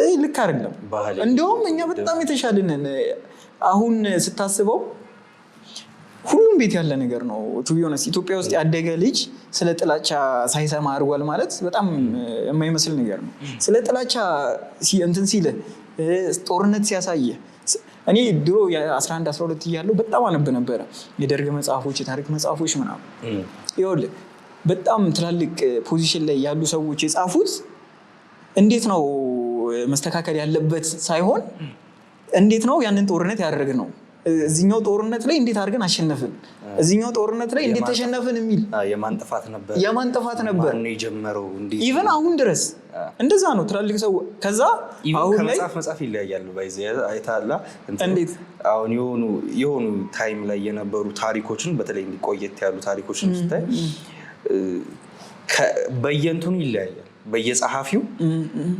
ይህ ልክ አይደለም። ባህል። እንደውም እኛ በጣም የተሻልንን አሁን ስታስበው ሁሉም ቤት ያለ ነገር ነው። To be honest ኢትዮጵያ ውስጥ ያደገ ልጅ ስለ ጥላቻ ሳይሰማ አድርጓል ማለት በጣም የማይመስል ነገር ነው። ስለ ጥላቻ እንትን ሲልህ፣ ጦርነት ሲያሳየ፣ እኔ ድሮ የ11 12 እያለሁ በጣም አነብ ነበረ የደርግ መጽሐፎች፣ የታሪክ መጽሐፎች ምናምን። ይኸውልህ በጣም ትላልቅ position ላይ ያሉ ሰዎች የጻፉት እንዴት ነው መስተካከል ያለበት ሳይሆን እንዴት ነው ያንን ጦርነት ያደረግነው፣ እዚኛው ጦርነት ላይ እንዴት አድርገን አሸነፍን፣ እዚኛው ጦርነት ላይ እንዴት ተሸነፍን የሚል። የማን ጥፋት ነበር? የማን ጥፋት ነበር? ማን ነው የጀመረው? እንዴት? Even አሁን ድረስ እንደዛ ነው። ትላልቅ ሰው ከዛ Even አሁን ላይ ከመጽሐፍ መጽሐፍ ይለያያሉ። By the way አይተሃል? እንትን እንዴት? አሁን የሆኑ time ላይ የነበሩ ታሪኮችን፣ በተለይ እንዲህ ቆየት ያሉ ታሪኮችን ስታይ በየእንትኑ ይለያያል። በየጸሐፊው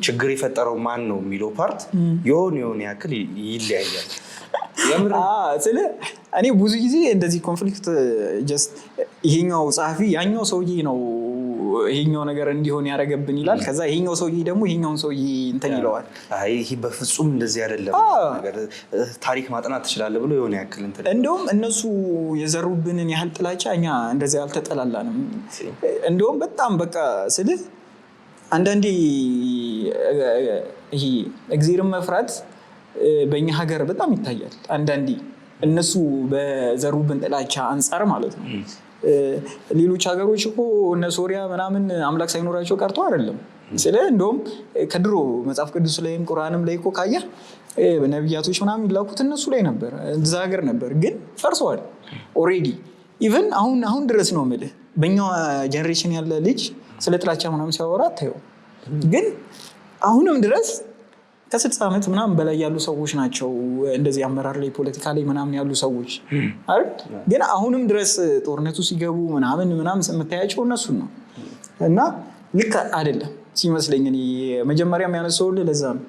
ችግር የፈጠረው ማን ነው የሚለው part የሆኑ የሆነ ያክል ይለያያል። የምር። ስለ እኔ ብዙ ጊዜ እንደዚህ conflict just ይሄኛው ጸሐፊ ያኛው ሰውዬ ነው ይሄኛው ነገር እንዲሆን ያደረገብን ይላል። ከዛ ይሄኛው ሰውዬ ደግሞ ይሄኛውን ሰውዬ እንትን ይለዋል። አይ ይሄ በፍጹም እንደዚህ አይደለም ነገር፣ ታሪክ ማጥናት ትችላለህ ብሎ የሆነ ያክል እንትን። እንደውም እነሱ የዘሩብንን ያህል ጥላቻ እኛ እንደዚህ አልተጠላላንም። እንደውም በጣም በቃ ስልህ አንዳንዴ ይሄ እግዜርን መፍራት በእኛ ሀገር በጣም ይታያል። አንዳንዴ እነሱ በዘሩብን ጥላቻ አንጻር ማለት ነው። ሌሎች ሀገሮች እኮ እነ ሶሪያ ምናምን አምላክ ሳይኖራቸው ቀርቶ አይደለም። ስለ እንደውም ከድሮ መጽሐፍ ቅዱስ ላይም ቁርአንም ላይ እኮ ካየህ ነቢያቶች ምናምን የሚላኩት እነሱ ላይ ነበር፣ እዛ ሀገር ነበር። ግን ፈርሰዋል already። Even አሁን አሁን ድረስ ነው የምልህ በእኛው generation ያለ ልጅ ስለ ጥላቻ ምናምን ሲያወራ አታየውም። ግን አሁንም ድረስ ከ60 ዓመት ምናምን በላይ ያሉ ሰዎች ናቸው እንደዚህ አመራር ላይ፣ ፖለቲካ ላይ ምናምን ያሉ ሰዎች አይደል? ግን አሁንም ድረስ ጦርነቱ ሲገቡ ምናምን ምናምን የምታያቸው እነሱን ነው። እና ልክ አይደለም ሲመስለኝ እኔ መጀመሪያ የሚያነሳውልህ ለዛ ነው።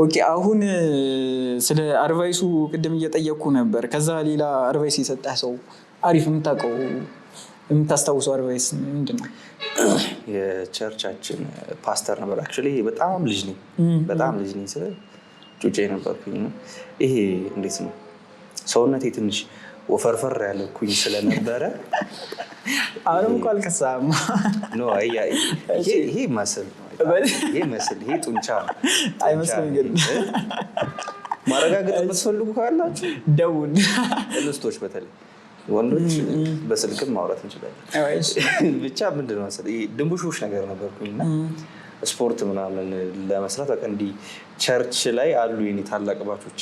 Okay፣ አሁን ስለ advice ኡ ቅድም እየጠየቅኩ ነበር። ከዛ ሌላ advice የሰጠህ ሰው አሪፍ የምታውቀው የምታስታውሰው advice ምንድን ነው? የ church ኣችን ፓስተር ነበር። Actually በጣም ልጅ ነኝ፣ በጣም ልጅ ነኝ ስለ ጩጬ ነበርኩኝ። ይሄ እንዴት ነው፣ ሰውነቴ ትንሽ ወፈርፈር ያለኩኝ ስለነበረ አሁንም እኮ አልከሳም። No፣ ይሄ muscle ነው። ይሄ muscle፣ ይሄ ጡንቻ ነው። አይመስልም ግን። ማረጋገጥ የምትፈልጉ ካላችሁ ደውል። እንስቶች፣ በተለይ ወንዶች በስልክም ማውራት እንችላለን። ብቻ ምንድን ነው መሰለህ፣ ይሄ ድንቡሽቡሽ ነገር ነበርኩኝ እና ስፖርት ምናምን ለመስራት በቃ እንዲህ church ላይ አሉ የኔ ታላቅ batch ኦች፣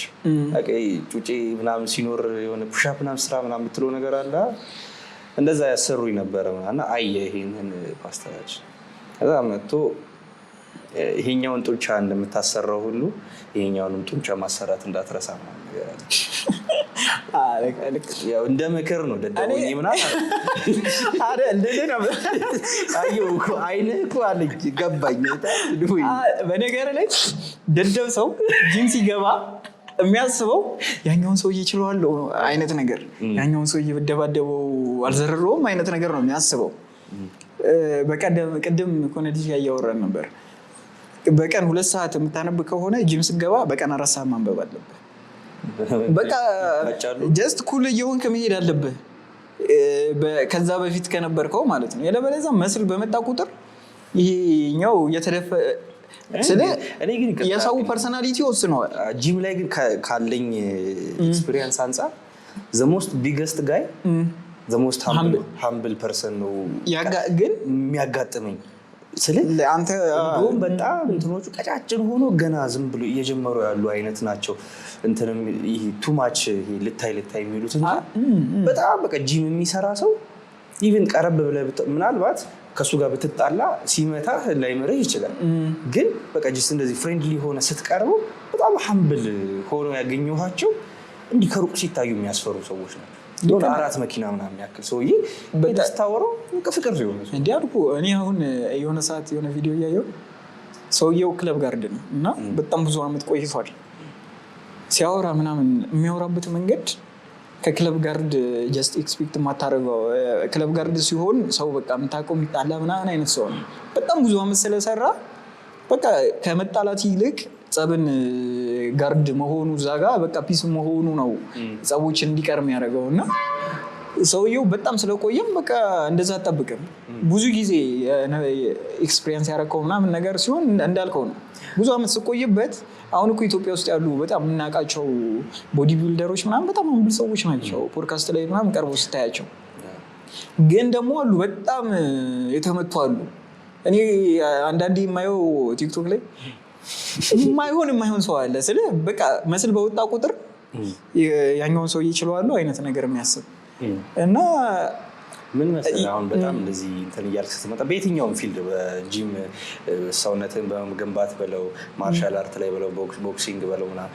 በቃ ይሄ ጩጬ ምናምን ሲኖር የሆነ push up ምናምን ስራ ምናምን የምትለው ነገር አለ፣ እንደዛ ያሰሩኝ ነበረ ምናምን። እና አየ ይሄንን ፓስተራችን። ከዛ መጥቶ ይሄኛውን ጡንቻ እንደምታሰራው ሁሉ ይሄኛውንም ጡንቻ ማሰራት እንዳትረሳ ምናምን ነገር አለ። ያው እንደ ምክር ነው፣ ደደቦኝ ምናምን እንደዚህ ነበር። አየሁ እኮ፣ አይንህ እኮ አለኝ፣ ገባኝ። በነገር ላይ ደደብ ሰው ጂም ሲገባ የሚያስበው ያኛውን ሰውዬ እችለዋለሁ አይነት ነገር፣ ያኛውን ሰውዬ ብደባደበው አልዘርረውም አይነት ነገር ነው የሚያስበው። በቀደም ቅድም ከሆነ ልጅ ጋር እያወራን ነበር። በቀን 2 ሰዓት የምታነብ ከሆነ ጂም ስትገባ በቀን 4 ሰዓት ማንበብ አለብህ። በቃ just cool እየሆንክ መሄድ አለብህ። ከዛ በፊት ከነበርከው ማለት ነው። ያለበለዚያ muscle በመጣ ቁጥር ይሄኛው እየተደፈ ስለ እኔ ግን ይቅርታ፣ የሰው personality ወስነዋል። ጂም ላይ ግን ካለኝ experience አንጻር the most biggest guy the most humble person ነው ግን የሚያጋጥመኝ ስለ አንተ እንደውም በጣም እንትኖቹ ቀጫጭን ሆኖ ገና ዝም ብሎ እየጀመሩ ያሉ አይነት ናቸው። እንትንም ይሄ too much ልታይ ልታይ የሚሉት እንጂ በጣም በቃ ጂም የሚሰራ ሰው even ቀረብ ብለህ ምናልባት ከእሱ ጋር ብትጣላ ሲመታህ ላይምርህ ይችላል። ግን በቃ just እንደዚህ friendly ሆነ ስትቀርበው በጣም humble ሆነው ያገኘኋቸው እንዲህ ከሩቅ ሲታዩ የሚያስፈሩ ሰዎች ናቸው። የሆነ አራት መኪና ምናምን ያክል ሰውዬ ስታወራው በቃ ፍቅር የሆነ ሰው። እንዲህ አልኩ። እኔ አሁን የሆነ ሰዓት የሆነ ቪዲዮ እያየሁ ሰውየው club guard ነው እና በጣም ብዙ አመት ቆይቷል። ሲያወራ ምናምን የሚያወራበት መንገድ ከ club guard just expect የማታደርገው፣ club guard ሲሆን ሰው በቃ የምታውቀው የሚጣላ ምናምን አይነት ሰው ነው። በጣም ብዙ አመት ስለሰራ በቃ ከመጣላት ይልቅ ጸብን guard መሆኑ፣ እዛ ጋ በቃ peace መሆኑ ነው ጸቦችን እንዲቀር የሚያደርገው። እና ሰውየው በጣም ስለቆየም በቃ እንደዛ አጠብቅም። ብዙ ጊዜ experience ያደረከው ምናምን ነገር ሲሆን እንዳልከው ነው። ብዙ አመት ስቆይበት አሁን እኮ ኢትዮጵያ ውስጥ ያሉ በጣም የምናውቃቸው body builder ኦች ምናምን በጣም humble ሰዎች ናቸው። ፖድካስት ላይ ምናምን ቀርበው ስታያቸው ግን ደግሞ አሉ፣ በጣም የተመቱ አሉ። እኔ አንዳንዴ የማየው ቲክቶክ ላይ የማይሆን የማይሆን ሰው አለ። ስለ በቃ muscle በወጣ ቁጥር ያኛውን ሰውዬ ይችለዋለሁ አይነት ነገር የሚያስብ እና ምን መሰለህ፣ አሁን በጣም እንደዚህ እንትን እያልክ ስትመጣ በየትኛውም field፣ በ gym ሰውነትን በመገንባት በለው፣ martial art ላይ በለው፣ boxing በለው ምናምን፣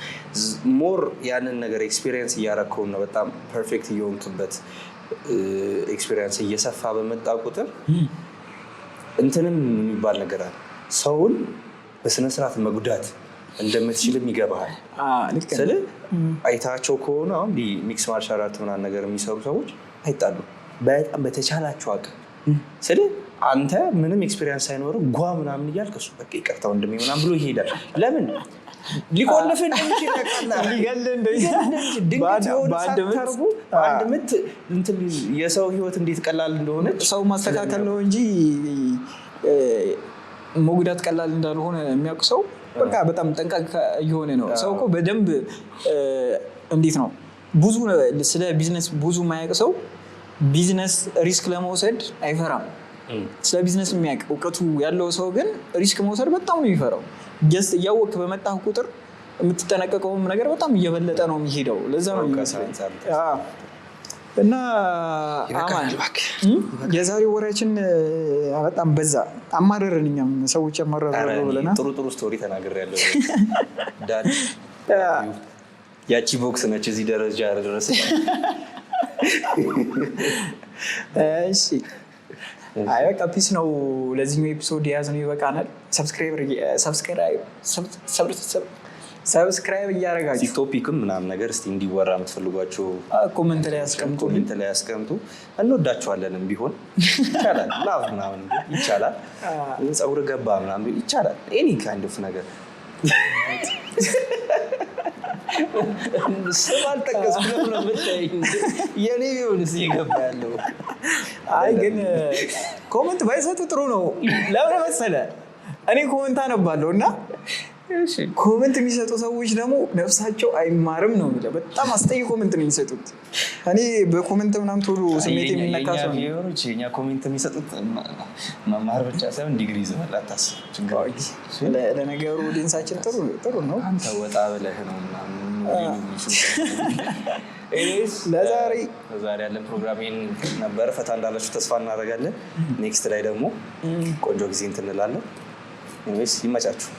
more ያንን ነገር experience እያረከው ነው፣ በጣም perfect እየሆንክበት experience እየሰፋ በመጣ ቁጥር እንትንም የሚባል ነገር አለ። ሰውን በስነስርዓት መጉዳት እንደምትችልም ይገባሃል። ልክ ነው። ስለ አይታቸው ከሆነ አሁን mix martial art ምናምን ነገር የሚሰሩ ሰዎች አይጣሉም። በጣም በተቻላቸው አቅም ስለ አንተ ምንም experience ሳይኖር ጓ ምናምን እያልክ እሱ በቃ ይቅርታ ወንድሜ ምናምን ብሎ ይሄዳል። ለምን ሊቆልፍህ እንደሚችል ያውቃል። ሊገልህ እንደሚችል። ድንገት የሆነ በአንድ ምት። ሳታርጉ በአንድ ምት እንትን የሰው ህይወት እንዴት ቀላል እንደሆነች ሰው ማስተካከል ነው እንጂ መጉዳት ቀላል እንዳልሆነ የሚያውቅ ሰው በቃ በጣም ጠንቃቃ እየሆነ ነው። ሰው እኮ በደንብ እንዴት ነው፣ ብዙ ስለ ቢዝነስ ብዙ የማያውቅ ሰው business risk ለመውሰድ አይፈራም። ስለ ቢዝነስ የሚያውቅ፣ እውቀቱ ያለው ሰው ግን risk መውሰድ በጣም ነው የሚፈራው። Just እያወቅህ በመጣህ ቁጥር የምትጠነቀቀውም ነገር በጣም እየበለጠ ነው የሚሄደው። ለዛ ነው ከእውቀት የሚመስለኝ። አንጻር አዎ። እና ይበቃናል አማን እባክህ። የዛሬው ወሬያችን በጣም በዛ፣ አማረርን። እኛም ሰዎች ኧረ ያማረራሉ እኔ ብለናል። ጥሩ ጥሩ story ተናግሬያለሁ። Dad፣ ያቺ ቦክስ ነች እዚህ ደረጃ ያደረሰች። እሺ፣ አይ በቃ peace ነው። ለዚህኛው episode የያዝነው ይበቃናል። Subscribe እያደረጋችሁ Topic ም ምናምን ነገር እስቲ እንዲወራ የምትፈልጓቸው Comment ላይ ያስቀምጡልን። Comment ላይ ያስቀምጡ። እንወዳችኋለንም ቢሆን ይቻላል። Love ምናምን ቢሆን ይቻላል። ፀጉር ገባ ምናምን ቢሆን ይቻላል። Any kind of ነገር፣ ስም አልጠቀስኩም ነው የምታየኝ። የኔ ቢሆንስ እየገባ ያለው? አይ ግን comment ባይሰጡ ጥሩ ነው። ለምን መሰለህ? እኔ comment አነባለሁ እና comment የሚሰጡ ሰዎች ደግሞ ነፍሳቸው አይማርም ነው የሚለው። በጣም አስጠይ comment ነው የሚሰጡት። እኔ በ comment ምናምን ቶሎ ስሜት የሚነካ ሰው ነኝ። Viewer ኦች የኛ comment የሚሰጡት መማር ብቻ ሳይሆን ዲግሪ ይዘዋል። አታስብ፣ ችግር የለም። ለነገሩ audience ኣችን ጥሩ ጥሩ ነው። አንተ ወጣ ብለህ ነው ምናምን ሊሉ የሚችሉ። Anyways፣ ለዛሬ ያለን ፕሮግራም ይሄን ነበር። ፈታ እንዳላችሁ ተስፋ እናደርጋለን። Next ላይ ደግሞ ቆንጆ ጊዜ እንትን እንላለን። Anyways፣ ይመቻችሁ።